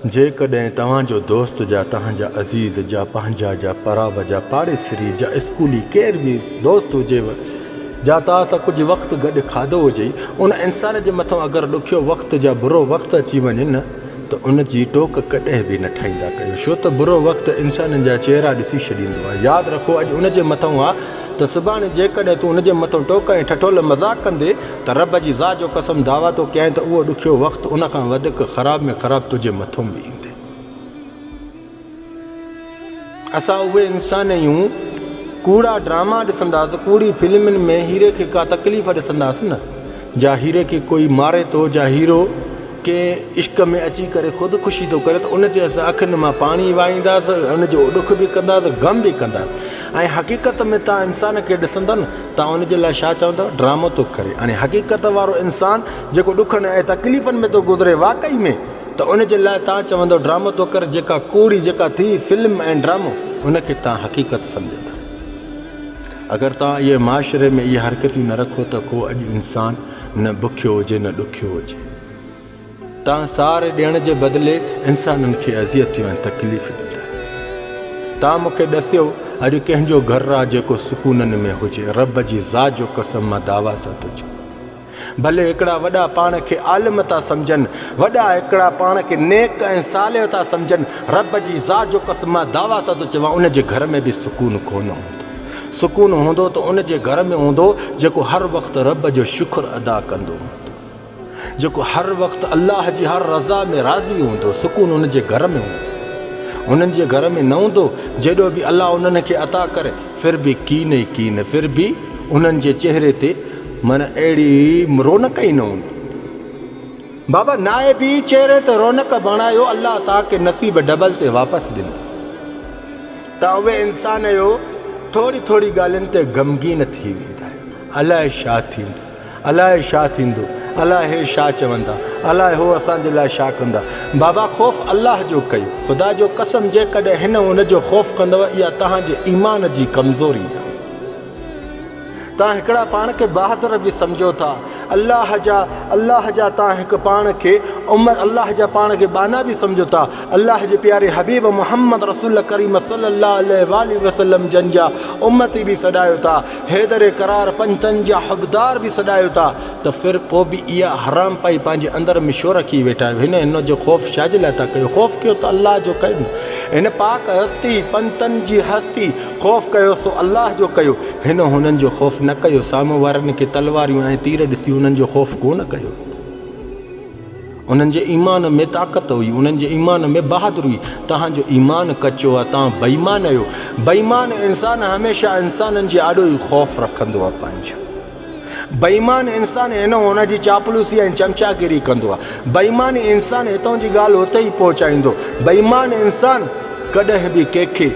جيڪڏهن توهان جو دوست جا توهان جا عزيز جا پنهنجا جا پراوا جا پاڙيسري جا اسڪولي ڪير به دوست هجيو جا توهان سان ڪجهه وقت گڏ کاڌو هجي ان انسان جي مٿان اگر ڏکيو وقت جا برو وقت اچي وڃي نه ته ان جي ٽوڪ ڪڏهن به نه ٺاهيندا ڪيو ڇو ته برو وقت انسانن جا چهرا ڏسي ڇڏيندو آهي ياد رکو اڄ ان جي مٿان آ ته سڀاڻي جيڪڏهن تون ان جي مٿان ٽوڪ ۽ ٺٺول مذاق ڪندي ته رب جي ذات جو قسم دعويٰ ٿو ڪيائين ته اهو ڏکيو وقت ان کان وڌيڪ خراب ۾ خراب تنهنجي مٿان به ايندي. اسان اهي انسان آهيون ڪوڙا ڊراما ڏسنداس ڪوڙي فلمن ۾ هيري کي ڪا تڪليف ڏسنداس نه جا هيري کي ڪوئي ماري ٿو جا هيرو ڪنهن عشق ۾ اچي ڪري خود ڪشي ٿو ڪري ته ان تي اسان اکين مان پاڻي وهائينداس ان جو ڏک به ڪنداس غم به ڪنداس ۽ حقيقت ۾ تان انسان کي ڏسندؤ نه تان ان جي لاء ڇا چوندؤ ڊرامو ٿو ڪري هاڻي حقيقت وارو انسان جيڪو ڏکن ۽ تڪليفن ۾ ٿو گذري واقعي ۾ ته ان جي لاء تان چوندؤ ڊرامو ٿو ڪري جيڪا ڪوڙي جيڪا ٿي فلم ۽ ڊرامو ان کي تان حقيقت سمجهندا اگر تان اهي معاشري ۾ اهي حرڪتيون نه رکو ته ڪو اڄ انسان نه بکيو هجي نه ڏکيو هجي. تان سار ڏيڻ جي بدلي انسانن کي اذيتيون ۽ تڪليف ڏيندا. تان مون کي ڏسيو اڄ ڪنهن جو گهر آ جيڪو سڪونن ۾ هجي. رب جي ذات جو قسم مان دعويٰ سان ٿو چوان. ڀلي هڪڙا وڏا پاڻ کي عالم ٿا سمجهن، وڏا هڪڙا پاڻ کي نيڪ ۽ صالح ٿا سمجهن، رب جي ذات جو قسم مان دعويٰ سان ٿو چوان ان جي گهر ۾ به سڪون ڪونه هوندو. سڪون هوندو ته ان جي گهر ۾ هوندو جيڪو هر وقت رب جو شڪر ادا ڪندو هوندو، جيڪو هر وقت الله جي هر رضا ۾ راضي هوندو، سڪون ان جي گهر ۾ هوندو. انهن جي گهر ۾ نه هوندو، جيڏو به الله انهن کي عطا ڪري، ڦر به ڪين ئي ڪين، ڦر به انهن جي چهري تي معنيٰ اهڙي رونق ئي نه هوندي. بابا ناهي به چهري تي رونق بڻايو، الله توهان کي نصيب ڊبل تي واپس ڏيندو. ته اهي انسان اهو ٿوري ٿوري ڳالهين تي غمگين ٿي ويندا آهن. الائي ڇا ٿيندو، الائي ڇا ٿيندو، الائي هي ڇا چوندا، الائي هو اسان جي لاء ڇا ڪندا. بابا خوف الله جو ڪيو. خدا جو قسم جيڪڏهن هن ان جو خوف ڪندؤ اها توهان جي ايمان جي ڪمزوري آهي. توهان هڪڙا پاڻ کي بهادر به سمجهو ٿا، الله جا الله جا توهان هڪ پاڻ کي امت الله جا پاڻ کي ٻانها به سمجهو ٿا، الله جي پياري حبيب محمد رسول ڪريم صلي الله عليه واٰله وسلم جن جا امتي به سڏايو ٿا، حيدر قرار پنجتن جا حبدار به سڏايو ٿا ته ڦر پوء به اها حرام پائي پنهنجي اندر ۾ ڇو رکي ويٺا آهيو؟ هن هن جو خوف ڇا جي لاء ٿا ڪيو؟ خوف ڪيو ته الله جو ڪيو نه هن پاڪ هستي پنجتن جي هستي خوف ڪيو سو الله جو ڪيو، هن هنن جو خوف نه ڪيو، سامهون وارن کي تلواريون ۽ تير ڏسي انهن جو خوف ڪو نه ڪيو. انهن جي ايمان ۾ طاقت هئي، انهن جي ايمان ۾ بهادري هئي، توهان جو ايمان ڪچو آهي، توهان بي ايمان آهيو. بي ايمان انسان هميشه انسانن جي آڏو ئي خوف رکندو آهي پنهنجو. بي ايمان انسان هن هن جي چاپلوسي ۽ چمچاگيري ڪندو آهي. بي ايمان انسان هتان جي ڳالهه هتي ئي پهچائيندو. بي ايمان انسان ڪڏهن به ڪنهن کي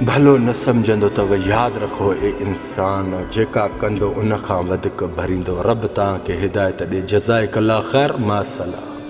ڀلو نه سمجهندو اٿو. ياد رکو اي انسان جيڪا ڪندو ان کان وڌيڪ ڀريندو. رب توهان کي هدايت ڏي. جزائڪ الله خير. مع السلام.